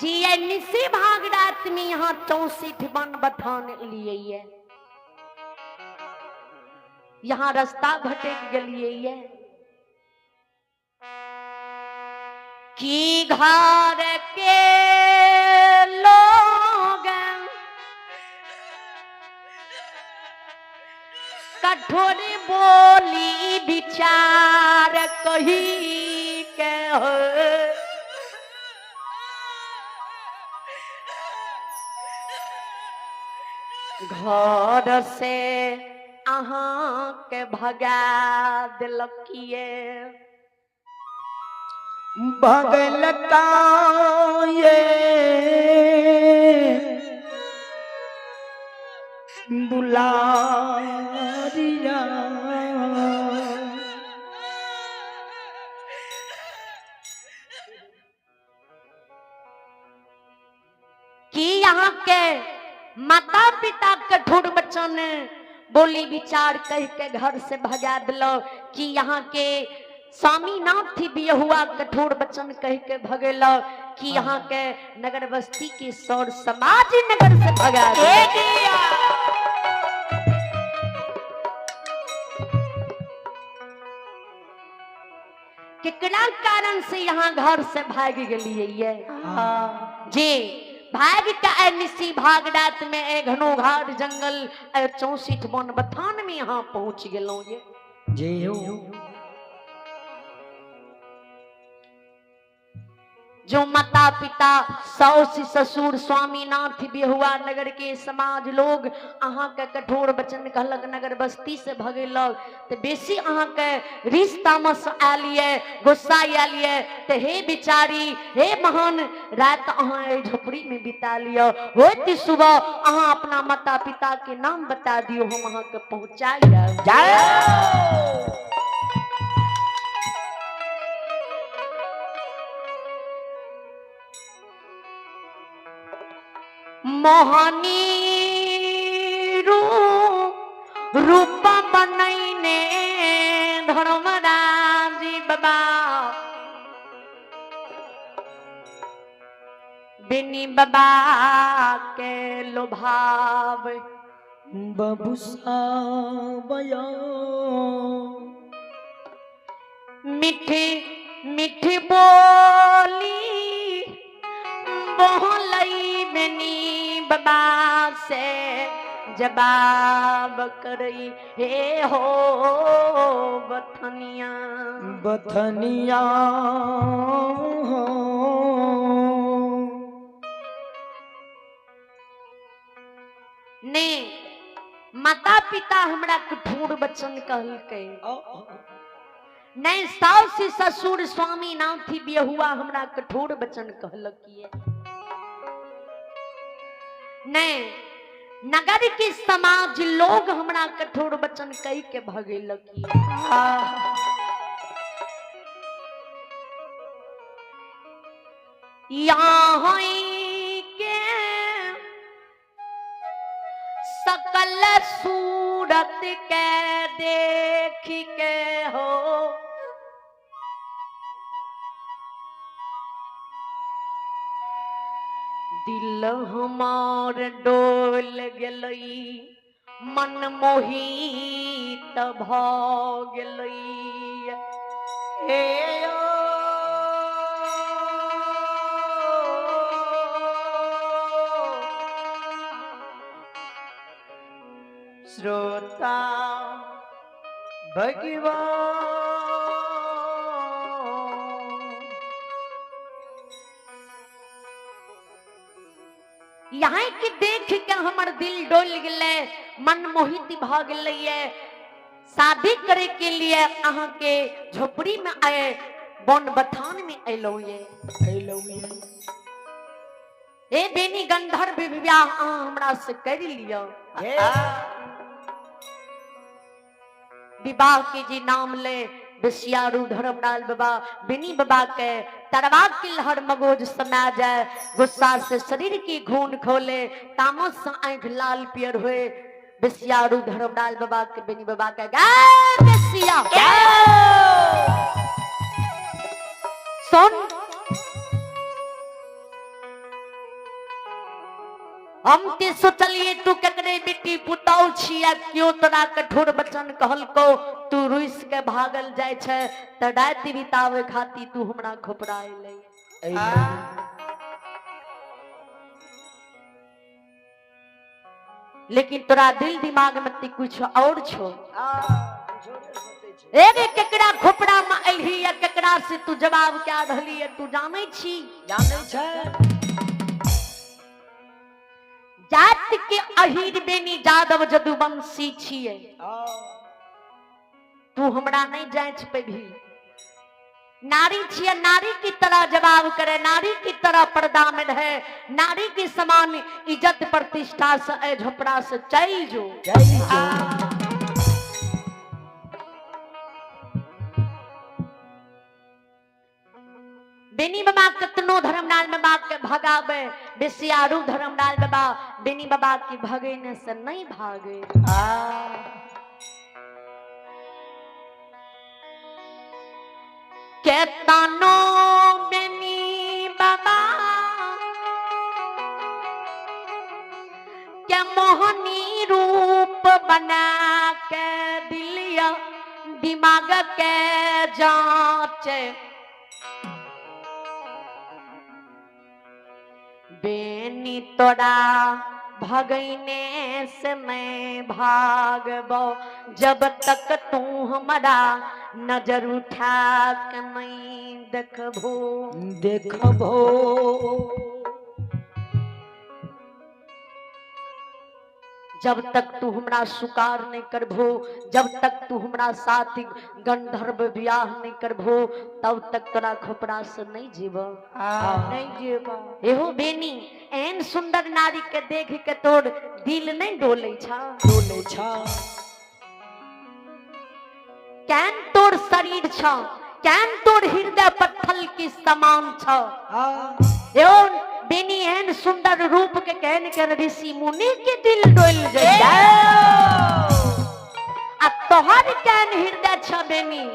जी ये निशी भाग रात में यहाँ 64 वन बथान लिए ये यहाँ रास्ता भटक गेलिए ये की घर के लोग कठोर बोली विचार कही के हो घर से अहाँके भगा देलकिए। भगल का ये दुलारिया कि यहाँ के माता पिता कठोर वचन बोली विचार कह के घर से भगा दिलो, कि यहाँ के स्वामीनाथ बियहुआ कठोर वचन कह के भगेलो, कि यहाँ के नगर बस्ती के सौर समाज नगर से भगा दिया। केकरा कारण से यहाँ घर से भाग गेलिए ये जी भाग के आए निशी भाग रात में ए घनो घाट जंगल ए 64 वन बथान में यहाँ पहुंच गेलहुँ ये जी हो। जो माता पिता साउस ससुर स्वामीनाथ बेहुआ नगर के समाज लोग अहाँ के कठोर वचन कहलक नगर बस्ती से भगेलक तो बेसी अहाँ के रिस तामस आयल ये गुस्सा आयल ये, तो हे बिचारी हे महान रात अहाँ एहि झोपड़ी में बिता लिअ, होत सुबह अहाँ अपना माता पिता के नाम बता दियो, हम अहाँ के पहुँचा जायब। मोहनी रूप बनैने धर्मराज बाबा बिनी बाबा के लोभाव बबुसा बया मीठी मीठी बोली बोलई बिनी बाबा से जवाब करई हे हो बथनिया बथनिया ने माता पिता हमरा कठोर वचन कहलकै, नहीं साउस ससुर स्वामी नाथी बेहुआ हमरा कठोर वचन कहलकिए, नहीं नगर के समाज लोग हमरा कठोर वचन कह के भगेलकिए। यहाँ के सकल सूरत के देख के हो दिल हमार डोल गेलई, मन मोहित भ गेलई। हे श्रोता भगवान यहाँ के देख के हमर दिल डोल गेलै, मन मोहित भ गेलै। शादी करे के लिए अहाँ के झोपड़ी में आए वन बथान में अयलहुँ ये। हे बेनी गंधर्व विवाह अहाँ हमरा से कर लिअ। विवाह के जी नाम ले बेसियारू धर्मलाल बाबा बेनी बाबा के तरवा के लहर मगोज समा जाए, गुस्सा से शरीर की घून खोले, तामस से आंख लाल पियर हुए। बेसियारू धर्मलाल बाबा के बेनी बाबा के गे बेसिया सुन, हम ते सोचलिए तू केकरे बेटी पुतौ छी आ क्यों तोरा कठोर वचन कहलको, तू रुस के भागल जाय छै त राति बितावे खातिर तू हमरा खोपड़ा अइलै। लेकिन तोरा दिल दिमाग में ते कुछ और छो। एगे केकरा खोपड़ा में अइलही या केकरा से तू जवाब क्या रहली है तू जानै छी? जानै छै। जात के अहीर बेनी जादव जदुवंशी छियै, तू हमरा नहीं जांच पेबही। नारी छियै, नारी की तरह जवाब करे, नारी की तरह पर्दा में रहे, नारी के समान इज्जत प्रतिष्ठा से ए झोपड़ा से चल जो। चल जो। बेनी बाबा कतनो धर्मलाल बाबा के भगावे, बेसियारू धर्मलाल बाबा बेनी बाबा की भगेने से नहीं भागे। केतनो बेनी बाबा के मोहनी रूप बना के दिलिया दिमाग के जांच, बेनी तोरा भगैने से मैं भागबो जब तक तू हमारा नजर उठा के नहीं देखबो। देखबो। जब तक तू हमरा स्वीकार नहीं करबो, जब तक तू हमरा साथ गंधर्व ब्याह नहीं करबो, तब तक तोरा खोपड़ा से नहीं जीव। नहीं जीवा। एहो बेनी, एहन सुंदर नारी के देख के तोर दिल नहीं डोले छा? डोले छा। केहन तोर शरीर छा, केहन तोर हृदय पत्थर के समान छा। एहो बेनी, एहन सुंदर रूप के केहन केहन ऋषि मुनि के दिल डोल जाय, आ तोहर केहन हृदय छ बेनी?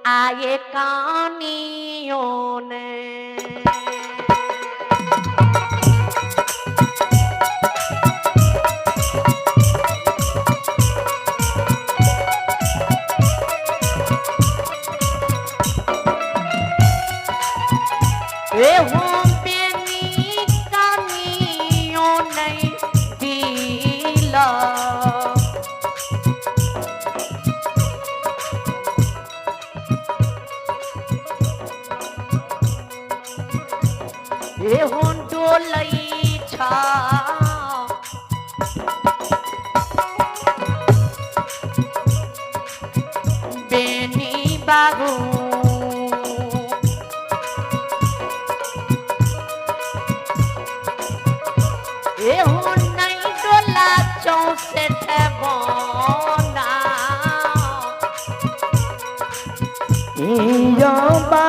आये कानियों ने एहो बेनी कानियों नहीं दिला। एहो डोलई छा बेनी बाबू, एहो नहीं डोला 64 बोना। इयो बा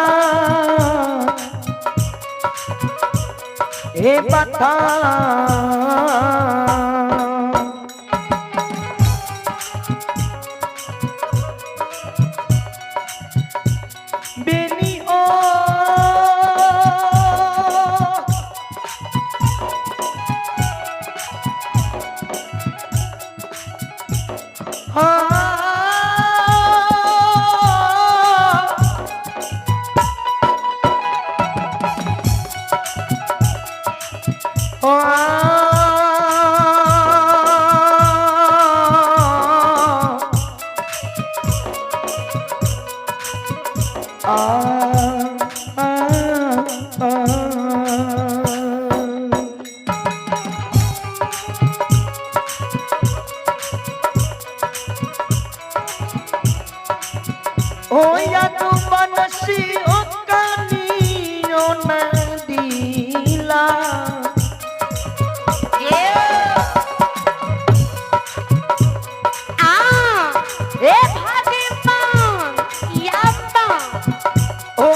ए बता बेनी ओ हाँ ओ या तू बनसी ओ कानियो नदीला। आ ए भागवान या बा ओ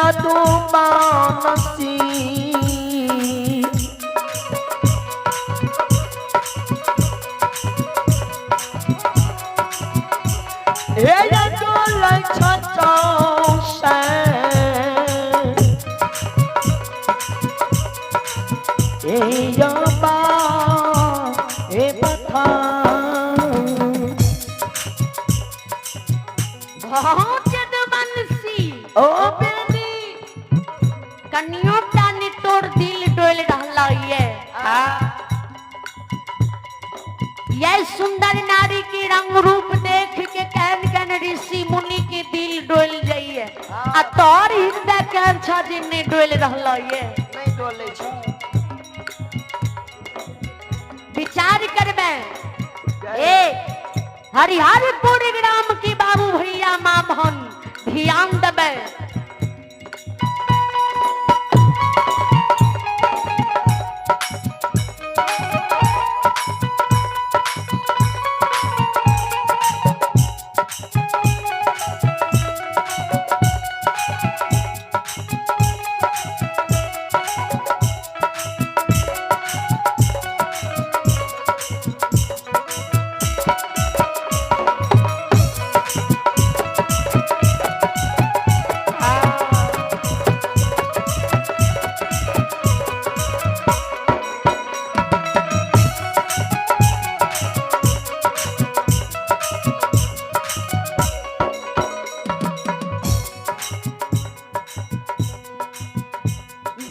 यदु मानसी हे यदु हे यबा हे पथा बहुत जदवंशी ओ बेनी कनियो टा ने तोर दिल डोल रहला ये। ये सुंदर नारी के रंग रूप देख के कहन कहन ऋषि मुनि के दिल डोल जाइए आ तोर हृदय केहन छ जे ने डोल रहला ये। नहीं डोले छ। विचार करबे ए हरिहरपुर ग्राम के बाबू भैया माँ बहन ध्यान देबे।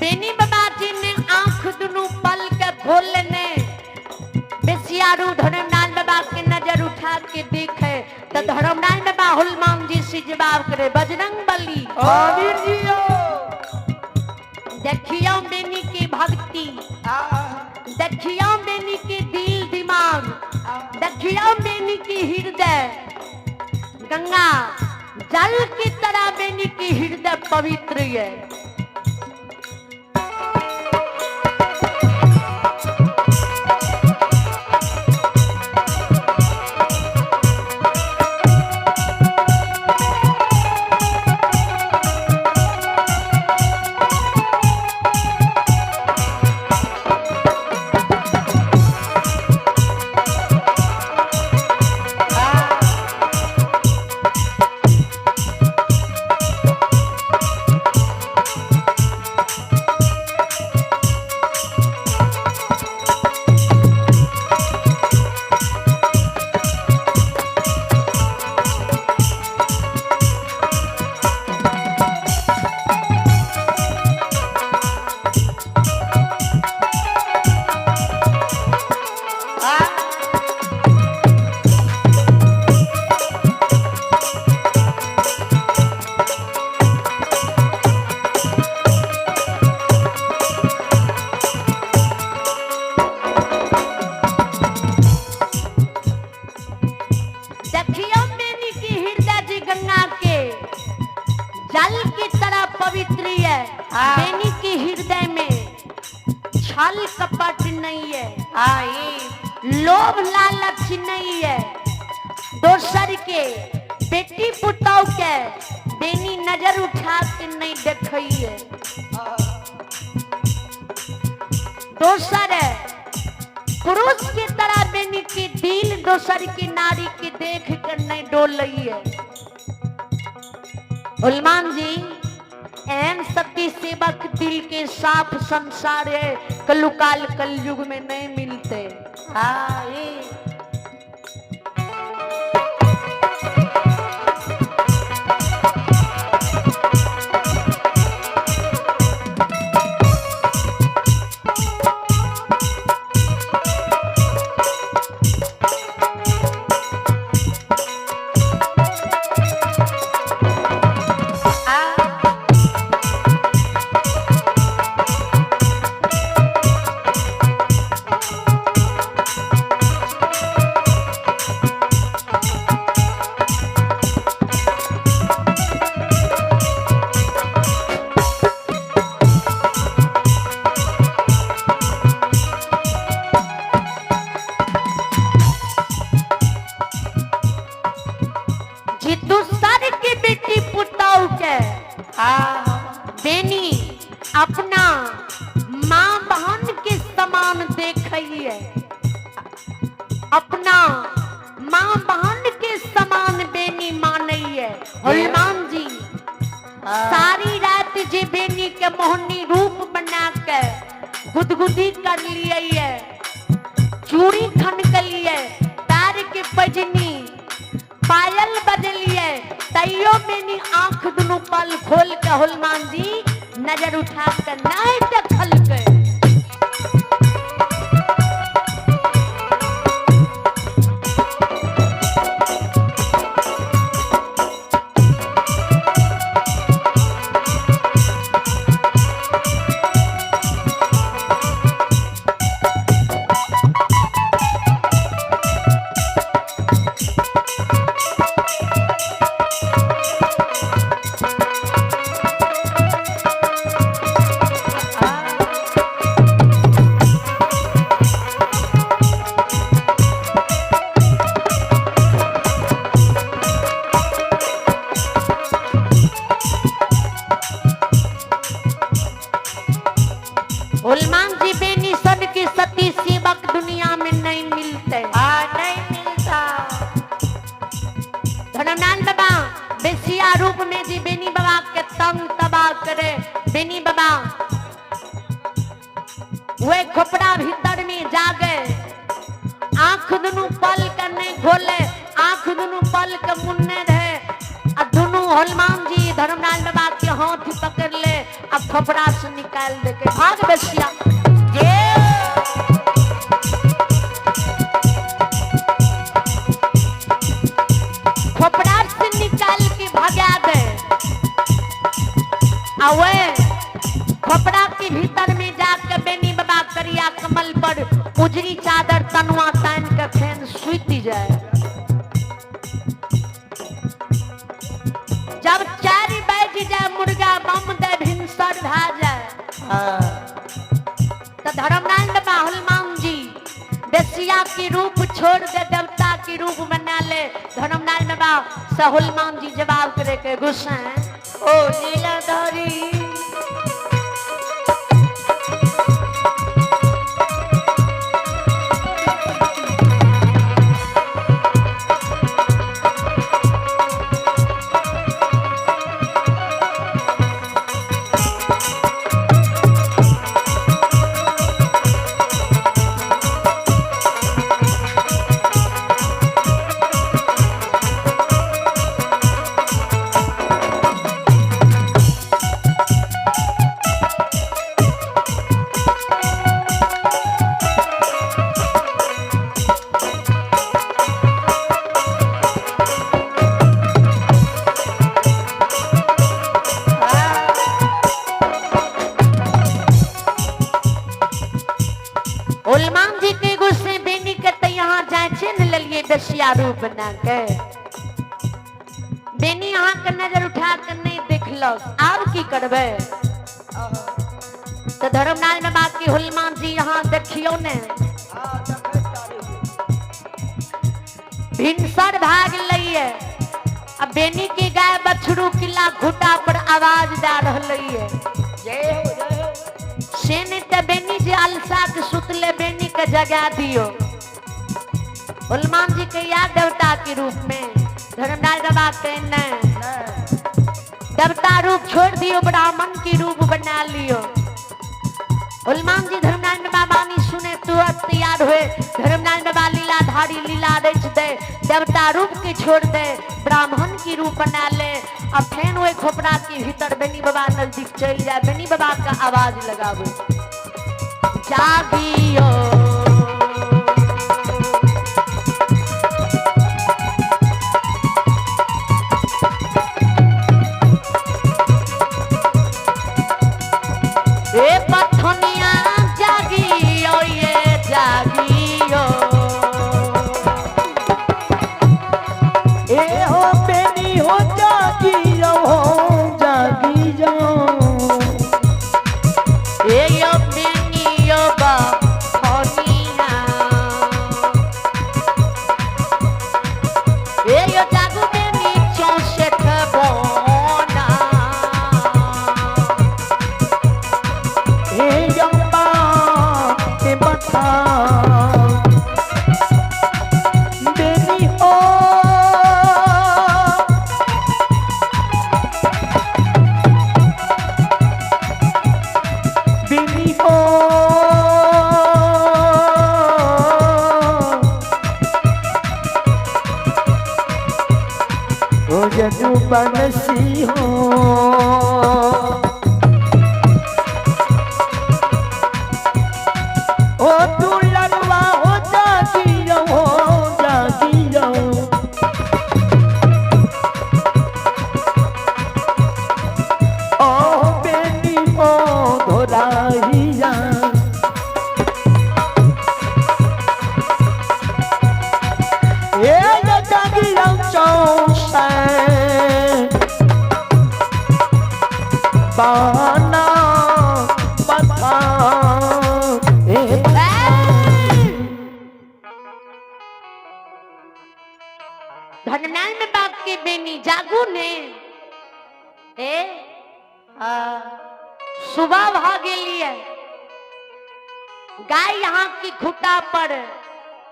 बेनी बाबा जी ने आंख दुनू पल के खोल लेने बेसियारू धर्मनारायण बाबा के नजर उठा के देखे तो धर्मनारायण बाबा हनुमान जी से जवाब करे बजरंग बली वीर जी देखियो बेनी की भक्ति, देखियो बेनी की दिल दिमाग, देखियो बेनी की हृदय गंगा जल की तरह बेनी की हृदय पवित्र है। देखियो बेनी की हृदय जी गंगा के जल की तरह पवित्र है। बेनी की हृदय में छल कपट नहीं है, लोभ लालच नहीं है, दोसर के बेटी पुतौ के बेनी नजर उठा के नहीं देखिए। दोसर पुरुष की तरह बेनी की दिल दोसर की नारी की देख कर नहीं डोल रही है। हनुमान जी एन सती सेवक दिल के साफ संसार है, कलुकाल कलयुग में नहीं मिलते। जी दूसर की बेटी पुताऊ के बेनी अपना माँ बहन के समान देखिए, अपना माँ बहन के समान बेनी मानैये। हनुमान जी सारी रात जे बेनी के मोहनी रूप बना के गुदगुदी कर लिए, चूड़ी खन के लिए, पैर के पजनी पायल बदलिए, तैयो बेनी आंख दुनू पल खोल के हनुमान जी नजर उठा के नहीं देखल के। हनुमान जी बेनी सन के सती सेवक दुनिया में नहीं मिलते। हाँ नहीं मिलता। धर्मनाथ बाबा बेसिया रूप में जी बेनी बाबा के तंग तबाह करे। बेनी बाबा वे खोपड़ा भीतर में जागे, आंख दुनू पल के नहीं खोले, आंख दुनू पल के मुन्ने रहे। आ दुनू हनुमान जी धर्मनाथ बाबा के हाथ पकड़ ले आ खोपड़ा से निकाल दे के भाग बेसिया। खोपड़ा से निकाल के भगा दे। आ वे खोपड़ा के भीतर में जाके बेनी बाबा करिया कमल पर उजरी चादर तनुआ तान के फेन सुति जाए। जब 4 बज जाए मुर्गा बम दे भिनसर भा जाए। तो धर्मनाथ बाबा हनुमान जी बेसिया के रूप छोड़ दे, देवता के रूप बना ले। धर्मनाथ बाबा से हनुमान जी जवाब करे के गुस्सा ओ लीलाधारी हनुमान जी के गुस्से बेनी के तो यहाँ जाए छे न लेलिए बेसिया रूप बना के। बेनी अहाँ के नजर उठा के नहीं देखलक, आब की करबै? तो धर्मनाथ बाबा के हनुमान जी यहाँ देखियो ने भिनसर भाग लइए। अब बेनी की गाय बछड़ू किला घुटा पर आवाज दे रहल है। जय हो जय हो। से नहीं तो बेनी जी अलसा के सुतले बेनी के जगा दियो। हनुमान जी के याद देवता के रूप में धर्मराज बाबा के नहीं, देवता रूप छोड़ दियो, ब्राह्मण के रूप बना लियो। हनुमान जी धर्मराज बाबा बानी सुने तुरंत तैयार हुए। धर्मराज बाबा लीलाधारी लीला रच दे, देवता रूप के छोड़ दे, ब्राह्मण की रूप बना ले। अब फेन वही खोपड़ा के भीतर बेनी बाबा नजदीक चल जाए, बेनी बाबा का आवाज लगावे जागियो। ए पथनिया जागियो, ये जागियो। ए हो बेनी हो जागी जाओ, जागी जाओ। ए यो बेनी यो बथनिया, ए यो जागु बेनी 64 बोना। ओ जदू बनसी हो। ओ तू लड़वा हो जागी हो जागी हो। ओ बेनी ओ धोराहिया ए जागी चौसैं बाना पथा ए। धननाय में बाप के बेनी जागू ने ए सुबह भ गेलिए, गाय यहाँ की खुटा पर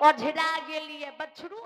ओझरा गेलिए, बछरू।